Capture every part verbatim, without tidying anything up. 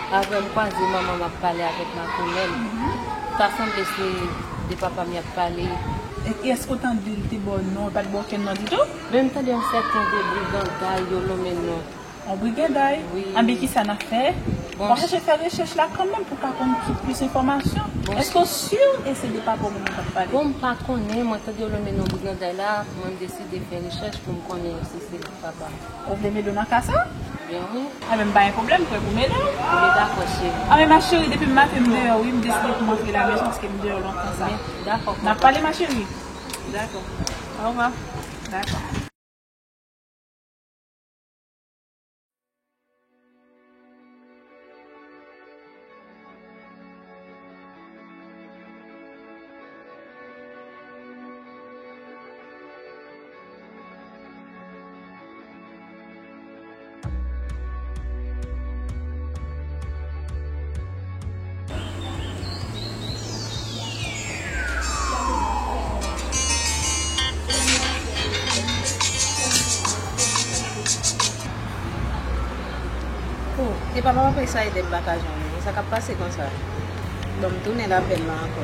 Avè m kwaze manman m ap pale avèk makoulè l. Ta sanble se de papa m y ap pale. E èske w tande l te ba w non, l pa t ba w okenn non ditou? Men m tande yon sèten de briganday yo lonmen non. Yon briganday? Wi. Anben, kisa n ap fè? Bon, w ap chèche fè rechèch la kanmenm pou w ka konn plis enfòmasyon. Bon, èske w si e se de papa w menm k ap pale? Bon, m pa konnen, mwen tande yo lonmen non briganday la, mwen m deside fè rechèch pou m konnen si se papa m. Ou vle m ede w nan ka sa? Byen wi. Anben, m pa gen pwoblèm, m prè pou m ede w. Anben, dakò, cheri. Anben, ma chérie, depi maten m deyò, wi, m deside pou m antre la mezon, paske m deyò lontan sa. Anben, dakò. N ap pale, ma chérie. Dakò. Au revoir. Dakò. Oh, epa m ap aplè Saïd, m pa ka jwenn li. Sa k ap pase konsa? Bon, m tounen lapèl la ankò.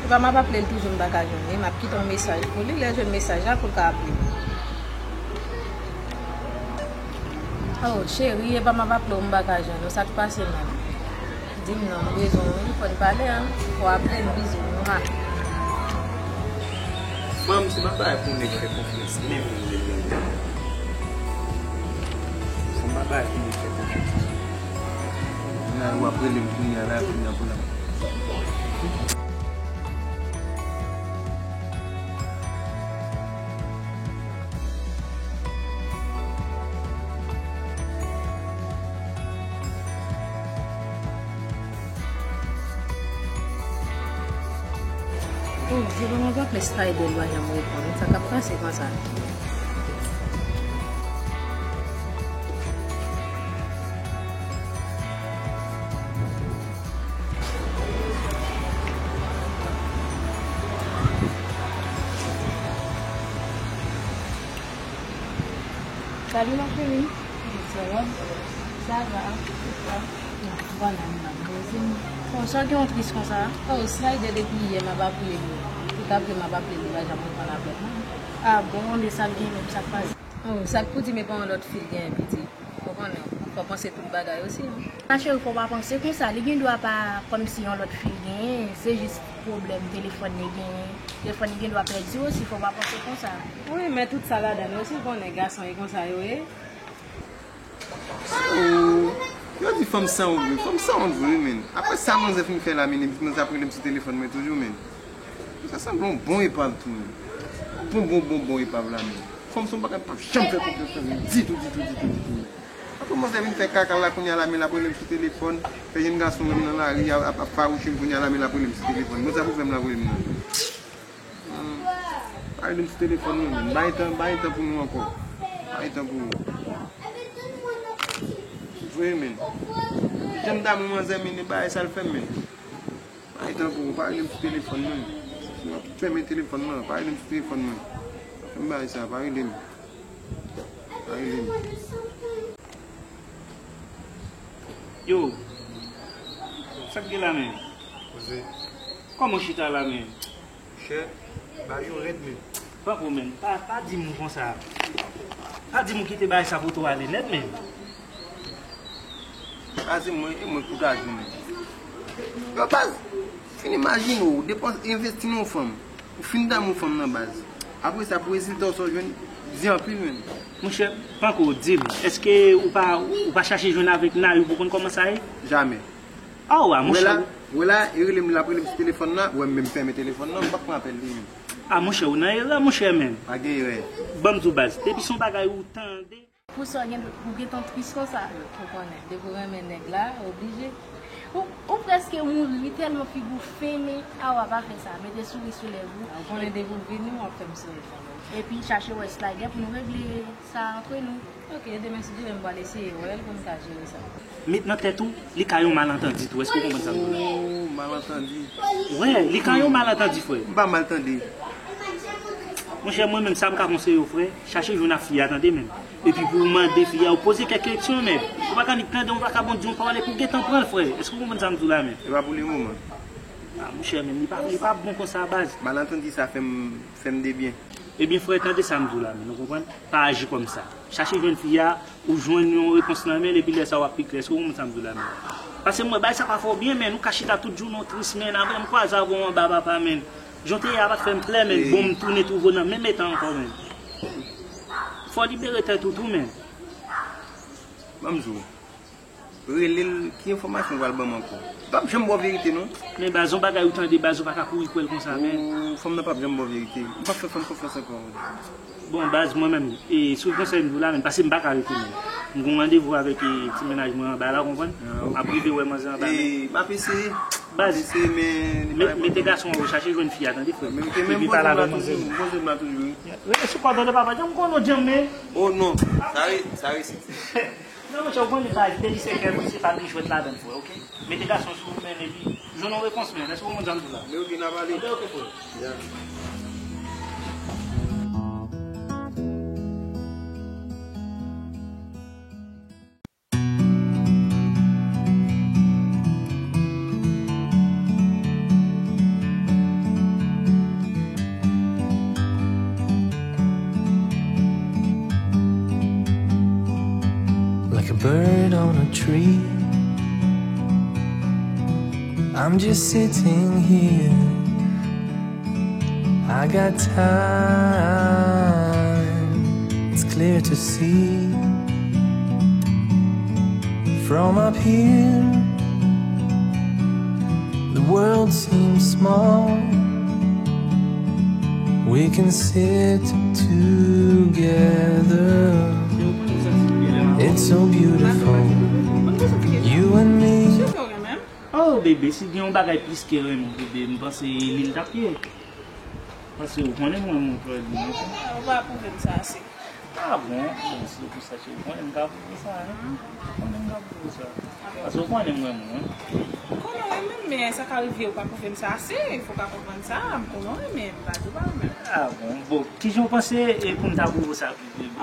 Epa m ap aplè l toujou, m pa ka jwenn li. M ap kite yon mesaj pou li, lè l jwenn mesaj la pou l ka aplè m. Oh, cheri, epa m ap aplè w, m pa ka jwenn ou. Sa k pase menm? Di m non, m bezwen w wi, fò n pale, en. Fò w aple m, bizou, mwa. Fanm, se pa bagay pou nèg fè konfyans menm, menm, menm, menm. Se pa bagay pou nèg fè konfyans. Nan w ap rele m kounye a la, kounye a pou la. Oh, je pa mwen pa plis Spider pa janm reponn. Sa k ap pase konsa? Salut ma chérie. Ça va? Ça va. Voilà, m ap poze m. Bon, sa gen yon tris konsa? Oh, Snyder depi yè m ap aplè li. Tout apre m ap aplè li, li pa janm reponn apèl mwen. Ah bon, men sa l gen menm, sa k pase? Oh, sa k pou di men pa yon lòt fi l gen piti. Ou konnen, fò panse tout bagay osi, non? Ma chérie, fò w pa panse konsa. Li gen dwa pa kòmsi yon lòt fi l genyen, se jis pwoblèm telefòn li genyen. Telefòn li gen dwa pèdi osi, fò w pa panse konsa. Wi, men tout sa ladan l osi, ou konnen gason e konsa yo ye. Oh, yo di fanm sanwont vre, fanm sanwont vre, men. Apre sa manzè fin fè la, men, epi manzè ap rele m sou telefòn mwen toujou, men. Sa sanble yon bon epav tou, men. Bon, bon, bon, bon epav la, men. Fanm se yon bagay m p ap janm fè konfyans nan vi m ditou, ditou, ditou, ditou. Apre manzè vin fè kaka la kounye a la, men l ap rele m sou telefòn, fè jèn gason wè m nan lari, ap, ap, ap fawouche m kounye a la, men l ap rele m sou telefòn. Bon, sa pou fè m l ap rele m nan. Hmm. Pa rele m sou telefòn non, men. Bay tan, bay tan pou nou ankò. Bay tan pou nou. Vre, men. Jan m damou manzè, men, e bagay sa l fè m, men. Ay, tankou, pa rele m sou telefòn, non. Si w ap fèmen telefòn nan, pa rele m sou telefòn, non. Pa fè m bagay sa, pa rele m. Pa rele m. Yo, sa k gen la, men? Poze. Kòman w chita la, men? Monchè, bagay yo rèd, men. Tankou, men, pa, pa di m konsa. Pa di m ou kite bagay sa pou tou ale nèt, men. Pase mwen, e mwen k pou ta jwenn. Yo, baz, fin imajine w, depans, envesti nan yon fanm. Ou fin damou fanm nan, baz. Apre sa, pou rezilta w sa w jwenn, di anpil, menm. Monchè, panko, di m, èske ou pa, ou pa chache jwenn avèk Nayou pou konn kòman sa ye? Jamè. A w a, monchè. Wè la, wè la, e rele m, l ap rele m sou telefòn nan, wè m menm fèmen telefòn nan, m p ap pran apèl li menm. A, monchè, ou nan erè, monchè, menm. Pa gen erè. Ban m di w, baz, depi se yon bagay ou tande. Pou sa w gen, pou gentan tris konsa. Ou konnen, depi w renmen nèg la, oblije. Ou, ou prèske mouri, wi, tèlman figi w fennen. Awa, pa fè sa. Mete souri sou lèv ou. Ou konnen depi w vini, w ap fè m souri kanmenm. Epi chache wè Slider pou nou regle sa antre nou. Ok, demen si Dye vle m pral eseye wè l pou m ka jere sa. Met nan tèt ou, li ka yon malantandi tou. Èske w konprann sa m di w la? Oh, malantandi. Wè, li ka yon malantandi, frè. M pa mal tande. Monchè, mwen menm, sa m ka konseye w, frè, chache jwenn ak fi a, tande, menm. Epi pou w mande fi a, ou poze kèk kesyon, menm. Ou pa ka nik tande yon vakabon di yon pawòl epi w gentan pran l, frè. Èske w konprann sa m di w la, menm? E pa pou le moman. Ah, monchè, menm, li pa, li pa bon konsa, baz. Malantandi sa fè m, fè m de byen. Ebyen, frè, tande sa m di w la, menm, ou konprann? Pa aji kòmsa. Chache jwenn fi a, ou jwenn yon repons nan men l, epi lè sa a w ap pi klè. Èske w konprann sa m di w la, menm? Paske m wè bagay sa pa fè w byen, menm. Ou ka chita tout jounen w tris, menm. Apre m kwaze avè w anba, papa, menm. Jan w te ye a pa t fè m plè, menm. Bon, m tounen twouve w nan menm eta ankò, menm. Fò w libere tèt ou tou, menm. Ban m di w. Rele l, ki enfòmasyon w pral ban m ankò? Li p ap janm ba w verite, non. Men baz, yon bagay ou tande, baz, ou pa ka kouri kwè l konsa, men. Ou, fanm nan p ap janm ba w verite. M p ap fè fanm konfyans ankò. Bon, baz, mwen menm, e, sou konsèy m di w la, men, paske m pa ka rete, men. M gen yon randevou avèk, e, ti mennaj mwen anba la, w konprann? Ah, ok. M ap rive wè manzè anba, men. E, m ap eseye. Baz, m ap eseye, men li pa reponn. Mete gason an, ou chache jwenn fi a, tande, frè. Men, ok, men m poze m la toujou, m poze m la toujou, wi. Rete sou kò, tande, papa, janm konnen w janm, men. Oh, non, sa re-, sa resi. Non, monchè, ou konnen baz, depi se kè, se pa li jwèt ladan l, frè, ok? Mete gason sou ou, men, epi jwenn yon repons, men. Èske w konprann sa m di w la? Men ok, n a pale. Ok, ok, frè. Ya. Like a bird on a tree, I'm just sitting here. I got time, it's clear to see. From up here, the world seems small. We can sit together. It's so beautiful, you and me. Oh, bebe, si gen yon bagay plis ke renmen, bebe, m panse li l t ap ye. Paske ou konnen mwen, mwen, frè, di mwen. Ou pa pwouve m sa ase. Ah bon? Bon, si se pou sa, cheri, ou konnen m ka pwouve sa, hein? Ou konnen m ka pwouve sa. Paske ou konnen mwen, mwen. M konnen w renmen m, men sa ka rive ou pa pwouve m sa ase. Fò w ka konprann sa, m konnen w renmen m, m pa di w pa renmen m. Ah bon? Bon, kijan w panse, e, pou m ta pwouve w sa?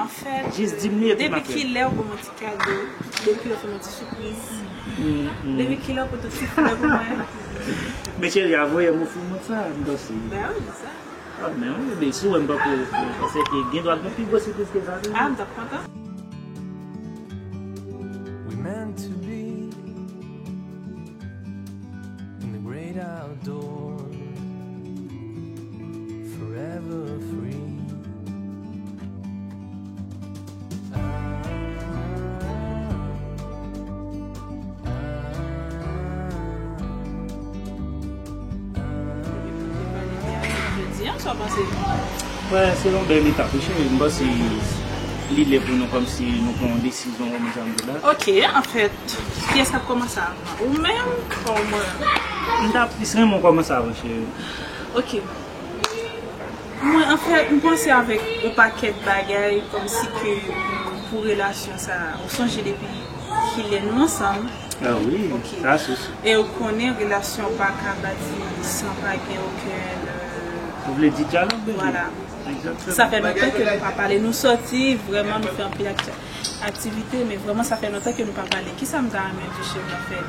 Anfèt, jis di m li epi m ap fè. Depi kilè ou ban m yon ti kado? Depi kilè ou fè m yon ti sipriz? Mm, mm. Depi kilè ou pote yon ti flè pou mwen? Men cheri a, voye m ofri w mont sa, m panse. Ben wi, di sa. Ah, men wi, bebe, si w wè m pa pote ofri w, paske gen dwa gen pi gwo sipriz ke sa toujou. Ah, m t ap kontan. We meant to be in the great outdoors, forever free. Jodi a, sa w panse? Wè, se yon bèl etap, wi, cheri. M panse li lè pou nou kòmsi nou pran yon desizyon, kòm jan m di la. Ok, anfèt, kiyès k ap kòmanse avan? Ou menm, ou mwen? M ta plis renmen w kòmanse avan, cheri. Ok. Mwen, anfèt, m panse avèk yon pakèt bagay kòmsi ke pou, pou relasyon sa a. Ou sonje depi kilè nou ansanm? Ah wi, sa se si. E ou konnen relasyon pa ka bati san pa gen okenn, euh, ou vle di dyalòg, bebe? Vwala. Egzakteman. Sa fè lontan ke nou pa pale. Nou sòti, vrèman, nou fè anpil akti-, aktivite, men vrèman, sa fè lontan ke nou pa pale. Kisa m ta renmen di cheri anfèt?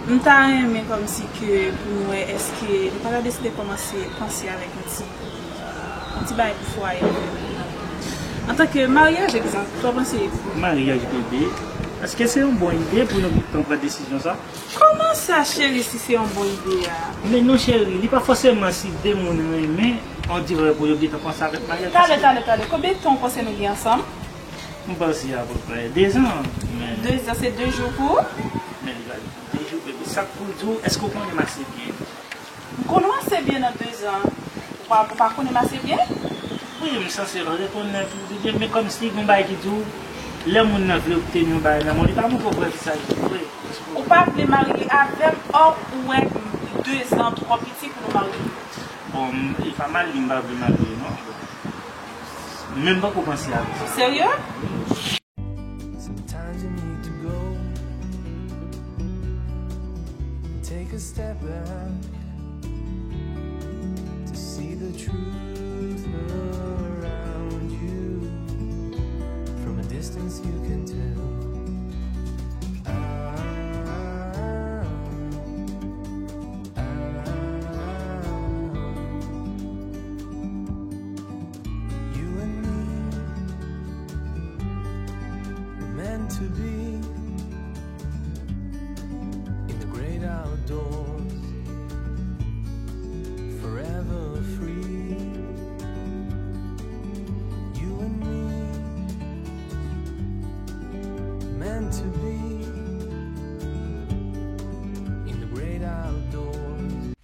M ta renmen kòmsi ke pou nou wè èske nou pa ta deside kòmanse panse avèk yon ti, yon ti bagay pou fwaye nou. Antanke maryaj, egzanp, sa w panse? Maryaj, bebe, èske se yon bon ide pou nou gentan pran desizyon sa? Kòman sa, cheri, si se yon bon ide a? Men non, cheri, li pa fòseman si de moun renmen, on dirè pou yo gentan panse avèk maryaj. Talè, talè, talè. Konbyen tan w panse nou gen ansanm? M panse apeprè de zan, men. De zan, se de jou pou ou? Men li va di de jou, bebe. Sa k pou l di w, èske w konnen m ase byen? M konnen w ase byen nan de zan. Ou pa, ou pa konnen m ase byen? Wi, m sanse rekonèt ou byen, men kòmsi gen yon bagay ki di w, Lè moun nan vle obteni yon bagay nan men w, li pa montre w vrè vizaj li vre. Ou pa vle marye avè m, ò, ou wè m de zan twò piti pou nou marye. Bon, m- e pa mal li m pa vle marye non. Men m poko panse avè sa. Serye? Sometimes you need to go and take a step back to see the truth around you. From a distance you can tell. Ah, ah, ah. You and me were meant to be in the great outdoors, forever free. You and me meant to be in the great outdoors.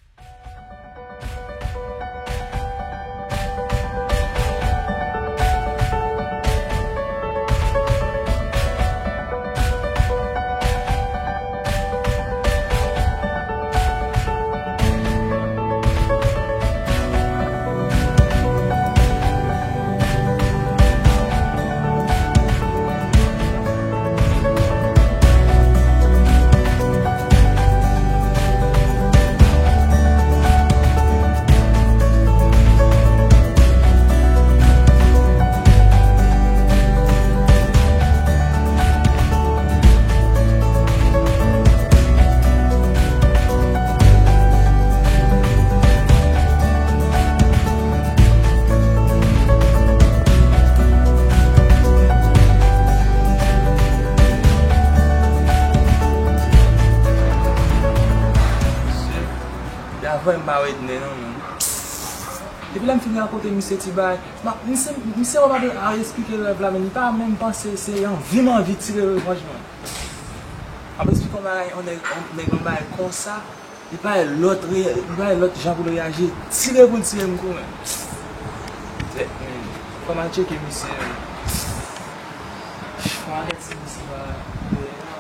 Misye, davè m pa wè Ednè non, menm. Depi lè m fin rakonte misye ti bagay, ma- misye, misye wè m ap esplike rèv la, men li pa menm panse se anvi m anvi tire revanj mwen. M ap esplike yon bagay, yon nèg, yon nèg yon bagay konsa. Li pa gen lòt re- li pa gen lòt jan pou l reyaji. Tire pou l tire m kou, men. Tèt mwen. Fò m al tcheke misye, men. Fò m al gade si misye pa dèyè a.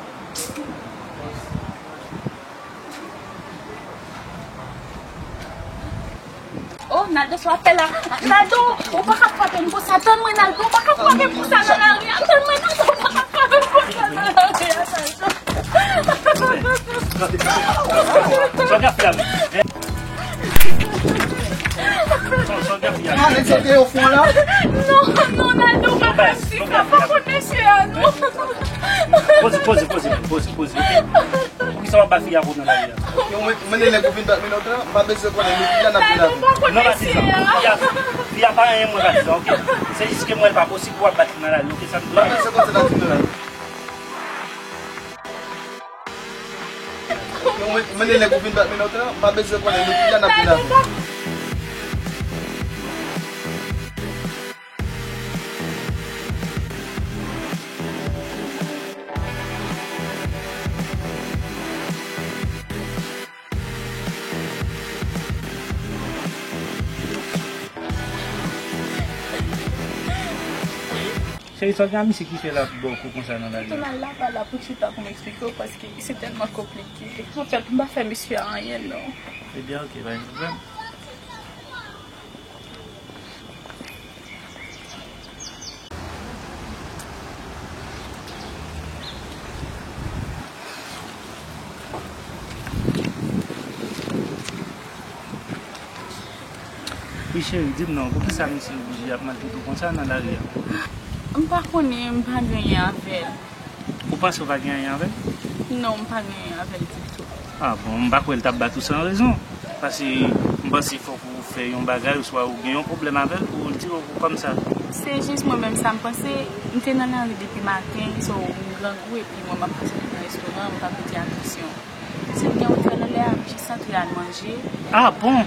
Oh, Naldo, sa w ap fè la? Naldo, ou pa ka frape m konsa. Tann mwen, Naldo, ou pa ka frape m konsa nan lari a. Tann mwen, Naldo, ou pa ka frape m konsa nan lari a, Naldo. Sa w ap fè la? Sa w ap fè la? Ah, nèg sa te yo fon la? Non, non, Naldo, ou pa ka di sa. Pa konn mesye a, non. Poze, poze, poze, poze, poze, ok? Poukisa w ap bat fi a kou nan lari a? Yo, men, men nèg ou vin bat mwen nan tan, m pa bezwen konnen, men fi a n ap vin avè. Non, pa di sa. Fi a, fi a pa anyen, mwen pa di sa, ok? Se jis ke mwen, l pa posib pou w ap bat li nan lari, ok? Sa m di. M pa bezwen konnen sa n ap di nan lari. Yo, men, men nèg ou vin bat mwen nan tan, m pa bezwen konnen, men fi a n ap vin avè. Cheri, sa w gen a misye ki fè l ap ba w kou konsa nan lari a? Donald la pa la pou chita pou m eksplike w, paske se tèlman konplike. Anfèt, m pa fè misye a anyen, non. Ebyen, ok, pa gen pwoblèm. Wi, cheri, di m non, poukisa misye oblije ap maltrete w konsa nan lari a? M pa konnen, m pa gen anyen avè l. Ou panse w pa gen anyen avè l? Non, m pa gen anyen avè l ditou. Ah bon, m pa kwè l t ap bat ou san rezon. Paske m panse fòk ou fè yon bagay, oswa ou gen yon pwoblèm avè l pou l tire w kòmsa. Se jis mwen menm sa m panse. M te nan lari depi maten, so m grangou epi mwen m ap pase nan restoran, m pa prete atansyon. Si m gen yon trè nan lè a, m jis antre al manje. Ah bon?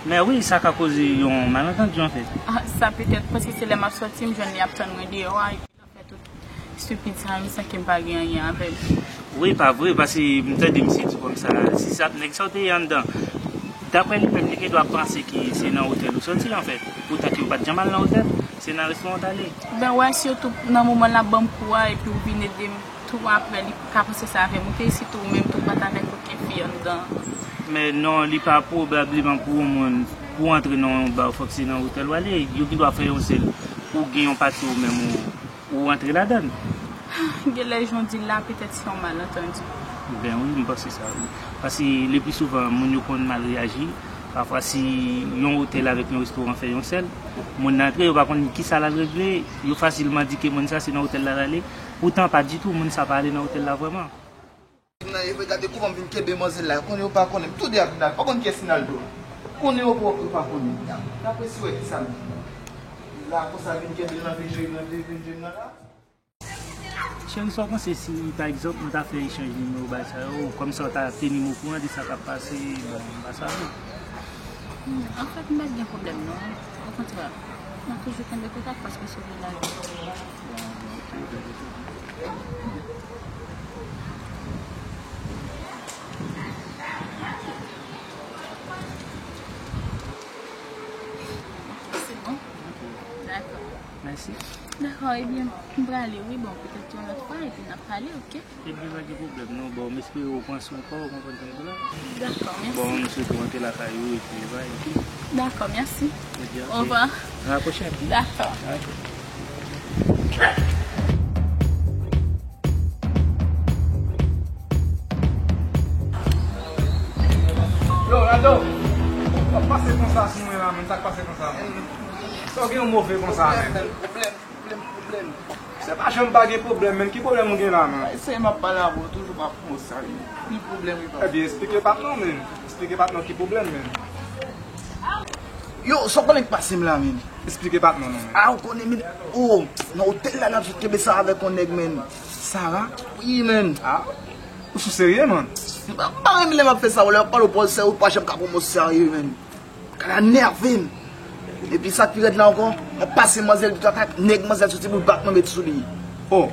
Men wi, sa ka koze yon malantandi, anfèt. Ah, sa petèt, paske se lè m ap sòti, m jwenn li ap tann mwen deyò a. Fè tout stupid sa menm san ke m pa gen anyen avè l. Wi, pa vre, paske m tande misye di kòmsa, si sa, nèg sa w te ye anndan, Daprè li menm, li gendwa panse ke se nan otèl ou soti, anfèt. Poutan ke ou pa t janm al nan otèl, se nan restoran w t ale. Ben wè, sitou nan moman l ap ban m kou a, epi ou vin ede m, tou apre li ka panse se avè m ou te ye, sitou ou menm tou ou pa t avèk okenn fi anndan. Men non, li pa pwobableman pou yon moun, pou antre nan yon ba, fòk se nan otèl ou ale. Yo gendwa fè yon sèl, ou gen yon pati ou menm ou, ou antre ladan l. Genlè jan w di l la, petèt se yon malantandi. Ben wi, m panse sa wi. Paske le pli souvan, moun yo konn mal reyaji. Pafwa, si yon otèl avèk yon restoran fè yon sèl, moun nan antre, yo pa konn kisa l al regle, yo fasilman di ke moun sa se nan otèl la l ale. Poutan, pa ditou, moun sa pa ale nan otèl la vrèman. Nan, e gade kouman m vin kenbe manzèl la. Konnen yo pa konnen m. Tou de ap vin al. Pa konn kiyès Rinaldo. Konnen yo pa, yo pa konnen. Daprè si w wè kisa m di. La, konsa vin kenbe l nan vin jwe, nan vin, vin jwe nan la. Cheri, sa w panse si, pa egzanp, nou ta fè echanj nimewo bagay sa yo, kòmsa w ta teni m okouran de sa k ap pase, bon, m pa sav. Hmm, anfèt, m pa t gen pwoblèm, non. Okontrè, m ap toujou kenbe kontak paske w sove lavi m. Se bon? Dakò. Mèsi. Dakò, ebyen, m prale, wi, bon, petèt yon lòt fwa, epi n ap pale, oke? Ebyen, pa gen pwoblèm, non. Bon, m espere w pran swen kò w, w konprann sa m di w la. Dakò, mèsi. Bon, m swete w antre lakay ou, epi, bye. Dakò, mèsi. Ebyen, oke. Au revoir. À la prochaine. Dakò. Ok. Yo, Rinaldo, w ap pase konsa sou mwen la, menm, sa k pase konsa, menm? Sa w gen yon move konsa, menm? Pwoblèm, pwoblèm, pwoblèm. Se pa janm pa gen pwoblèm, menm. Ki pwoblèm ou gen la, menm? Eseye m ap pale avè w, toujou pa pran w serye. Ki pwoblèm, wi, papa? Ebyen, esplike patnè w, menm. Esplike patnè w ki pwoblèm, menm. Yo, sa w konnen k pase m la, menm? Esplike patnè w, non, menm. A, ou konnen, menm. Oh, nan otèl la, n ap sot kenbe sa avèk yon nèg, menm. Sara? Wi, menm. A? Ou sou serye, man? M pa, m pa renmen lè m ap fè sa, ou lè m ap pale w pa w serye, ou pa janm ka pran m o serye, menm. Kara nève m. Epi sa k pi rèd la ankò, m ap pase manzèl tout atak, nèg manzèl soti pou l bat mwen met sou li. Oh.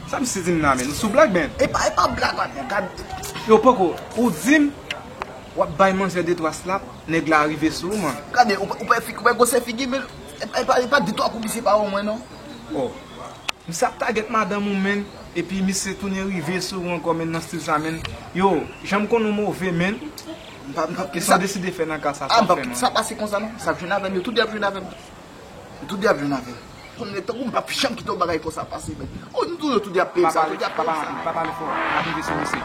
Sa misye di m la, menm? Ou sou blag, menm? E pa, e pa blag, patnè. Gad. Yo, poko, ou di m, w ap bay manzè de twa slap, nèg la rive sou ou, man. Gade, ou, ou pa, ou pa gwosè figi, menm. E pa, e pa, e pa de twa kou misye pa ban mwen, non. Oh. Misye ap tagèt madanm ou, menm, epi misye tounen rive sou ou ankò, menm, nan stil sa, menm. Yo, jan m konnen w move, menm. M pa, m pa, kisa w deside fè nan ka sa, sa w fè, menm? Sa pase konsa, non? Sa k jwenn avè m, yo tout de ap jwenn avè m. Yo tout de ap jwenn avè m. Konnen tankou m p ap janm kite yon bagay konsa pase, menm. Oh, nou tou, yo tout de ap peye m sa, yo tout de ap peye m sa. Pa pale fò, pa pale fò. N ap rive sou misye.